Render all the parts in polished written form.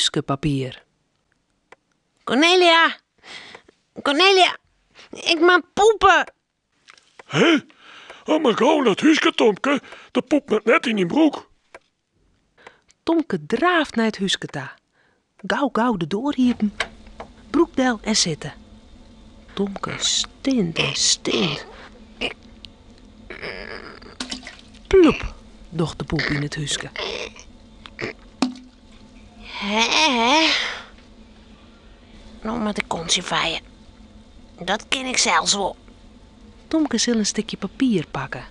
Húskepapier. Cornelia! Cornelia! Ik moat poepe! Hè? Oh, mar gau nei it húske, Tomke. De poep moat net yn dyn broek. Tomke draaft nei it húske ta. Gau, gau de doar iepen, broek del en sitte. Tomke stint en stint. Ploep, docht de poep yn it húske. Hè, hè. No moat ik kontsje feie. Dat kin ik sels wol. Tomke sil in stikje papier pakke.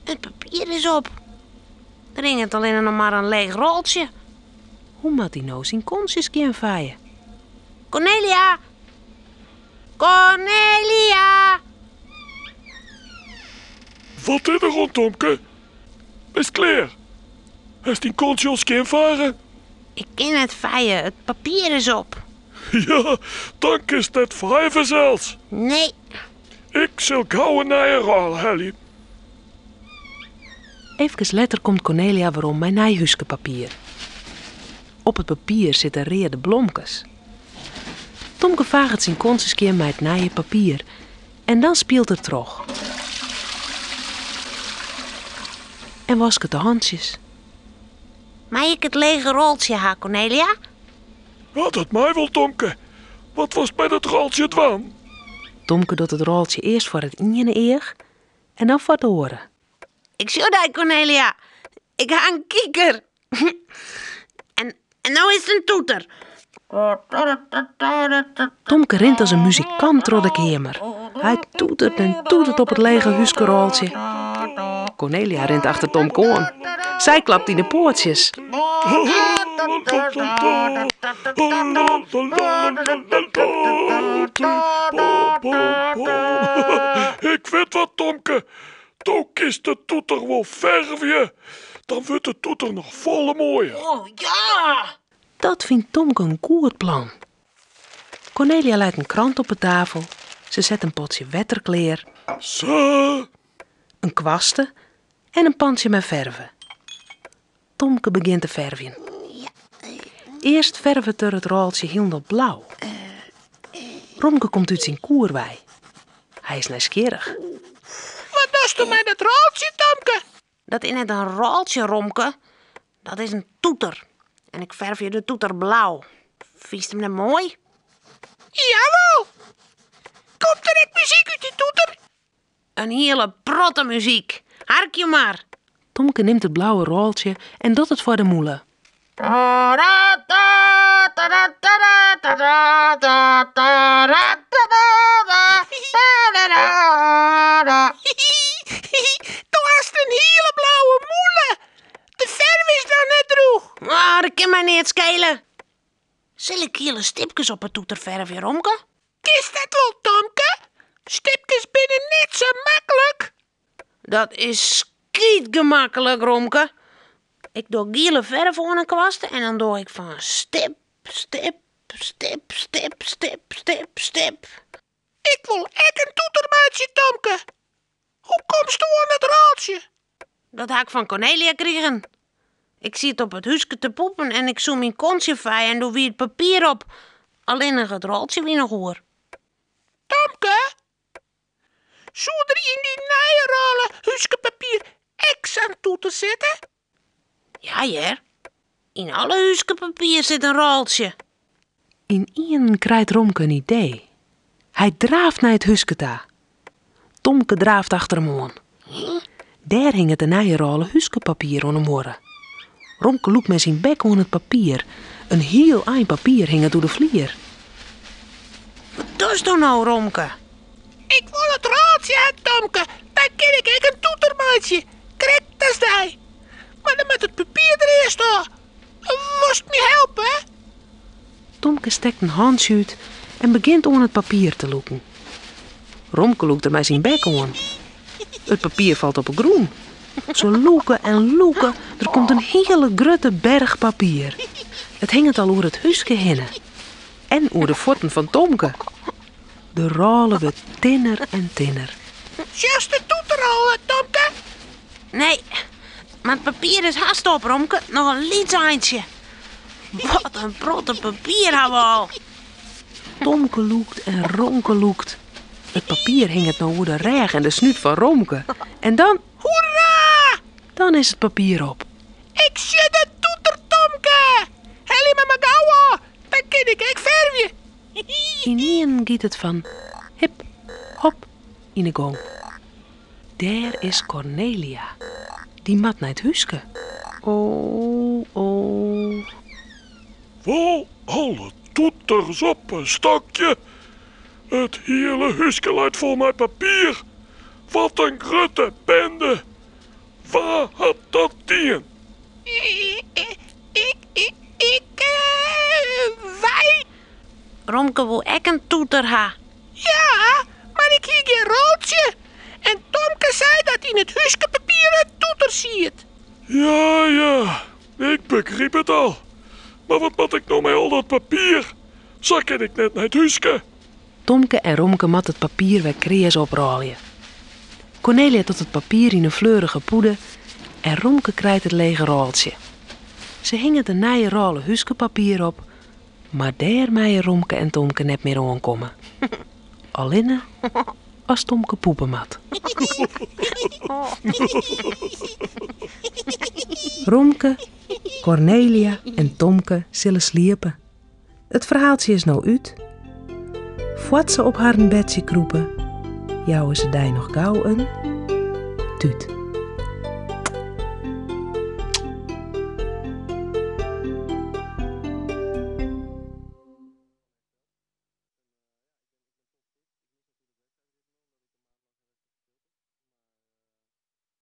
It papier is op. Der hinget allinne noch mar in leech roltsje. Hoe moat hy no syn kontsje skjinfeie? Cornelia! Cornelia! Wat is der oan, Tomke? Bist klear? Hast dyn kontsje al skjinfage? Ik kin net feie, it papier is op. Ja, dan kinst net feie fansels. Nee. Ik sil gau in nije rôle helje. Efkes letter komt Cornelia werom mei nij húskepapier. Op it papier sitte reade blomkes. Tomke faget syn kontsje skjin mei it nije papier en dan spielt er troch. En wasket de hantsjes. Mei ik it lege roltsje ha, Cornelia? Ja, dat mei wol, Tomke. Wat wolst mei dat roltsje dwaan? Tomke docht it roltsje earst foar it iene each en dan foar it oare. Ik sjoch dy, Cornelia. Ik ha in kiker. En, en no is it in toeter. Tomke rint as in muzikant troch de keamer. Hy toetert en toetert op it lege húskerôltsje. Cornelia rint achter Tomke oan. Sy klapt yn de poatsjes. Ik wit wat, Tomke. Do kinst de toeter wol fervje. Dan wurdt de toeter noch folle moaier. Oh ja! Dat fynt Tomke in goed plan. Cornelia leit in krant op 'e tafel. Se set in potsje wetter klear. Sa! In kwaste en in pantsje mei ferve. Tomke begjint te fervjen. Earst fervet er it rôltsje hielendal blau. Romke komt út syn koer wei. Hy is nijsgjirrich. Wat dochsto mei dat rôltsje, Tomke? Dat is net in rôltsje, Romke. Dat is in toeter. En ik fervje de toeter blau. Fynst him net moai? Jawol! Komt der ek muzyk út dy toeter? In hiele protte muzyk. Harkje mar. Tomke nimt it blauwe rôltsje en docht it foar de mûle. Do hast in hiele blauwe mûle. De ferve is noch net drûch. Ah, dat kin my neat skele. Sil ik giele stipkes op 'e toeter fervje, Romke? Kinst dat wol, Tomke? Stipkes binne net sa maklik. Dat is skytgemaklik, Romke. Ik doch giele ferf oan in kwaste en dan doch ik fan stip, stip, stip, stip, stip, stip, stip. Ik wol ek in toeter meitsje, Tomke. Hoe komsto oan dat rôltsje? Dat ha ik fan Cornelia krigen. Ik siet op it húske te poepen en ik soe myn kontsje feie en doe wie it papier op. Allinnich it roltsje wie noch oer. Tomke, soe der yn dy nije rôle húskepapier ek sa'n toeter sitte? Ja hear, yn alle húskepapier sit in roltsje. Ynienen krijt Romke in idee. Hy draaft nei it húske ta. Tomke draaft achter him oan. Dêr hinget de nije rôle húskepapier oan 'e muorre. Romke lûkt mei syn bek oan it papier. In hiel ein papier hinget oer de flier. Wat dochsto no, Romke? Ik wol it rôltsje ha, Tomke. Dan kin ik ek in toeter meitsje, krekt as dy. Mar dan moat it papier der earst ôf. Wolst my helpe? Tomke stekt in hantsje út en begjint oan it papier te lûken. Romke lûkt der mei syn bek oan. It papier falt op 'e grûn. Se lûke en lûke, der komt in hiele grutte berch papier. It hinget al oer it húske hinne. En oer de fuotten fan Tomke. De rôle wurdt tinner en tinner. Sjochst de toeter al, Tomke? Nee, mar it papier is hast op, Romke. Noch in lyts eintsje. Wat in protte papier ha we al. Tomke lûkt en Romke lûkt. It papier hinget no oer de rêch en de snút fan Romke. En dan... Hoera! Dan is it papier op. Ik sjoch de toeter, Tomke! Helje my mar gau ôf, dan kin ik ek fervje. Ynienen giet it fan hip, hop yn 'e gong. Dêr is Kornelia. Dy moat nei it húske. O, o. Wol alle toeters op in stokje. It hiele húske leit fol mei papier. Wat in grutte bende. Wa hat dat dien? Ik, ik, ik, wy. Romke wol ek in toeter ha. Ja, mar ik hie gjin roltsje. En Tomke sei dat yn it húskepapier in toeter siet. Ja, ja, ik begryp it al. Mar wat moat ik no mei al dat papier? Sa kin ik net nei it húske. Tomke en Romke moatte it papier wer kreas oprôlje. Kornelia docht it papier yn in fleurige pûde en Romke krijt it lege rôltsje. Se hinget in nije rôle húskepapier op, mar dêr meie Romke en Tomke net mear oankomme. Allinne as Tomke poepe moat. Romke, Kornelia en Tomke sille sliepe. It ferhaaltsje is no út. Foar't se op harren bedsje krûpe, jouwe se dy noch gau in tút.